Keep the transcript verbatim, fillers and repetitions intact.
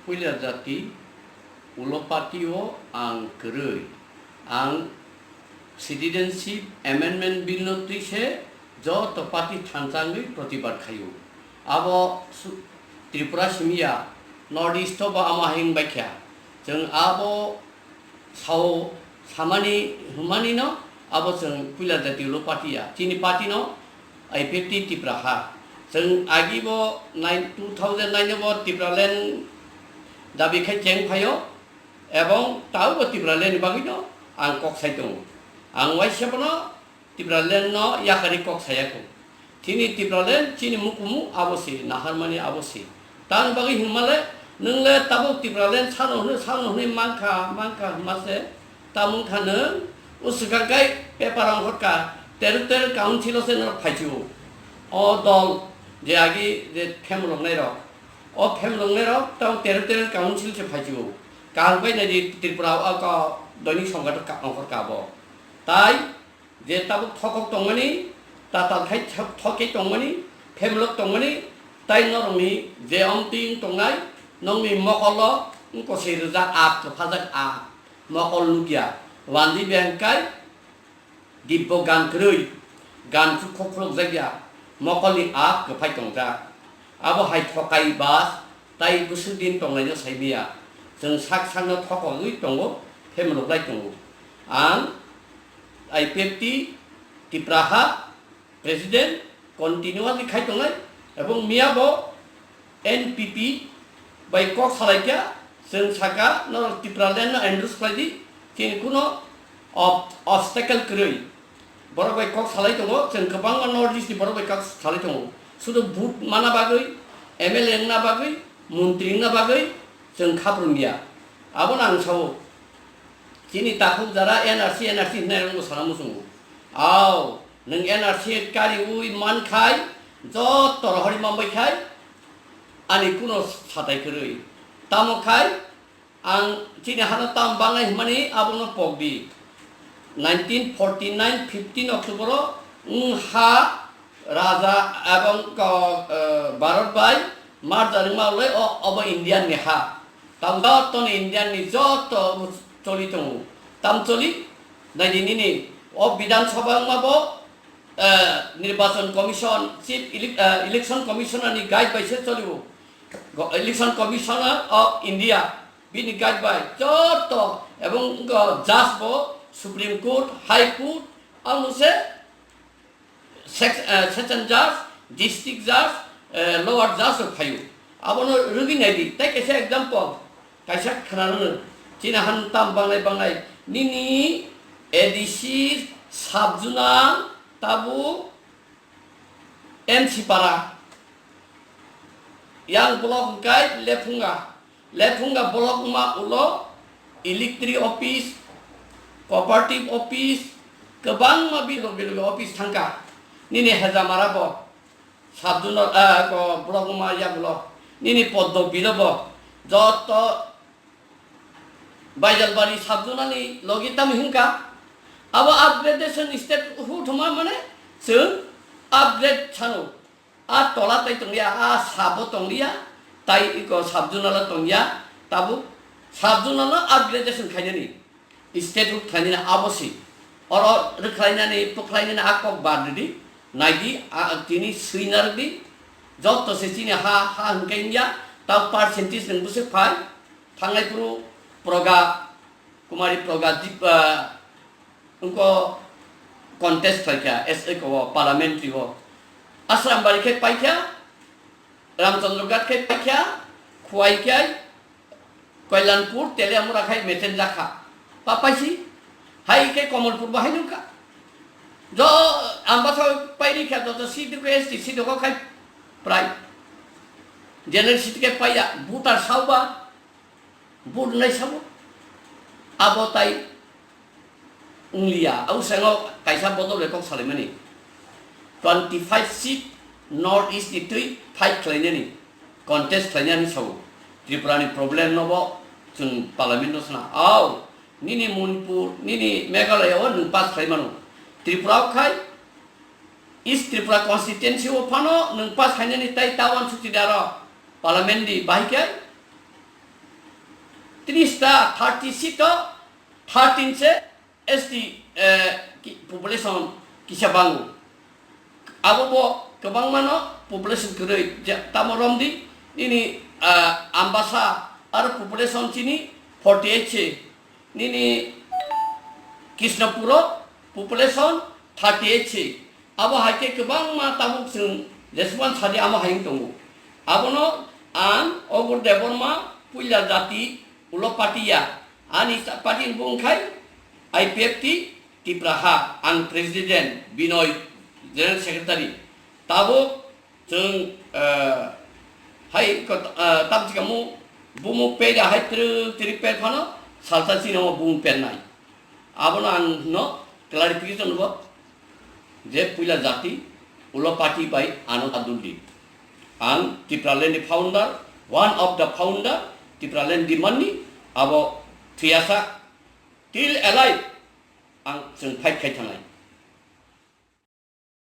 Puila jati ulo party o ang kwrwi. Ang Citizenship Amendment Bill no twi se joto party thansa wngwi protibad khaio. Abo su-, Tripura simi ya, North East o bo amo hai wng bai kha. Chwng abo sao samani hwnmani no abo chwng puila jati ulo party ya. Chini party no I P F T Tipra ha. Chwng agi bo nine, two thousand nine o bo Tipraland dabi khai cheng phaio, ebong tao bo Tipraland ni bagwi no ang kok sai tongo. Ang waisa bono Tipraland no yakarwi kok saya kho. Chini Tipraland chini mukumu abo se, naharmani abo se. Tang bagwi hwnmale, nwng le tabuk Tipraland sano hwnwi, sano hwnwi mankha, mankha hwnma se, tamung kha nwng, o swkang kai paper ongkhorka, territorial council o se norok phaichio. O dol, je agi je phemloknai rok, o phemloknai rok tamo territorial council se phaichio. Kaham bai nai di Tripura o ka Doinik Songkhat ka ongkhorka abo. Tai, je tabuk thokok tongmani, tatal khai thok-, thokhe tongmani, phemlok tongmani, tai norokni je omtwing tongnai, nokni mokolo wngkosoi rwjak ap kwphajak ap, mokol nukya, wanjwi bengkai, dibbo gan kwrwi, gan chukkhok khulukjakya, mokolni ap kwphai tongjak. Abo hai thokai bas, tai bwswk din tonglaino saimaya. Chwng sak sakno thokogwi tongo, phemlok lai tongo. Ang I P F T Tipra ha President continuously khai tongnai, ebong miya bo N P P bai kok salai kha, chwng saka norok Tipraland no endorse khlai di, chini kuno ob-, obstacle kwrwi. Borok bai kok salai tongo, chwng kwbangma North East ni borok bai kok salai tongo. Sudu vote mana bagwi, M L A wngna bagwi, montri wngna bagwi chwng khaprwngya. Abono ang sao, chini takhuk jara N R C, N R C hwnwi rwngbo sana muchungo. Ao, nwng N R C kariwi mankhai, joto rohorwi manbai khai, ani kuno satai kwrwi. Tamo khai, ang chini hano tam bangnai hwnmani abono pokdi. Nineteen forty nine fifteen October o wngha Raja ebong ko, eh, Bharat bai marja rwngma le o, obo Indian ni ha. Tam joto ni Indian ni joto choli tongo. Tam choli, nai di nini o Bidhan Sabha wngma bo, eh, Nirbachan Commission, Chief Ele-, eh, Election Commissioner ni guide bai se choli o. Go-, Election Commissioner of India. Bini guide bai joto ebong wngkha judge bo Supreme Court, High Court, abo se sec-, eh, session judge, district judge, eh, lower judge rok phaio. Abono rwgwi naidi. Tei kaisa example, kaisa khwnarwno, chini han tam banglai banglai, nini A D C sub zonal tabuk M C para, yang block hwnkhe Lephunga. Lephunga block wngma ulo electric office, cooperative office, kwbangma bilo bilo office thangkha. Nini Hejamara bo sub zonal, ah, ko block wngma yagulo. Nini Poddo bilo bo joto Baijalbari sub zonal ni logi tamo hwnka. Abo upgradation state hutuma mane chwng upgrade sano. A tola tai tongya, a sabo tongya, tai iko sub zonal o tongya, tabuk sub zonal no upgradation khainani, statehood khlainani abo si. Oro rwkhlainani, pwkhlainani a kok bar rwdi, naidi, a, tini swina rwdi, joto se chini ha, ha hwnkhe wngya, tau percentage nwng bwswk phai, thangnai phuru Proga, Kumari Proga, Dip-, ah, Wngkha contest khlaikha S A ko o, parliamentary o. Asrambari khe paikha, Ramchandra Ghat khe paikha, Khwai khe, Kailanpur, Teliamura khai meten jakha. Pa paisi, hai khe Kamalpur bo hai nungkha. Jo, Ambasa pairi kha, joto seat ko S T seat ko khai prai. General seat khe paiya, voter sauba, vote nai sabo. Abo tai Wngliya, o sengok kaisa bodol bai kok salaimani. Twenty five seat North East ni twi fight khlainani, contest khlainani sao. Tripura ni problem no bo chwng parliament no sana. Ao, nini Manipur, nini Meghalaya o nwng pass khlai mano. Tripura o khai East Tripura constituency o phano nwng pass khainani tai ta uansukchida aro parliament di bahai khe tris ta thirty seat o thirteen se S T, eh, ki-, population kisa bango. Abo bo kwbangma no population kwrwi, je-, tamo romdi nini, ah, Ambasa aro population chini forty eight se, nini Krishnapur o population thirty eight se. Abo hai khe kwbangma tabuk chwng jeswan sadi amo hai wng tongo. Abono ang Obur Debbarma puila jati ulo party ya. Ani sa-, party ni bung khai I P F T Tipra ha, ang president, Binoy general secretary. Tabuk chwng, eh, hai kot-, eh, tam chikamu bumu peda hai trwk trwk per phano salsa chini omo bumu pernai. Abono ang no clarification bo je puila jati ulo party bai ano aduldi. Ang Tipraland ni founder, one of the founder, Tipraland demand ni abo thwiyasak till alive ang chwng fight khai thangnai.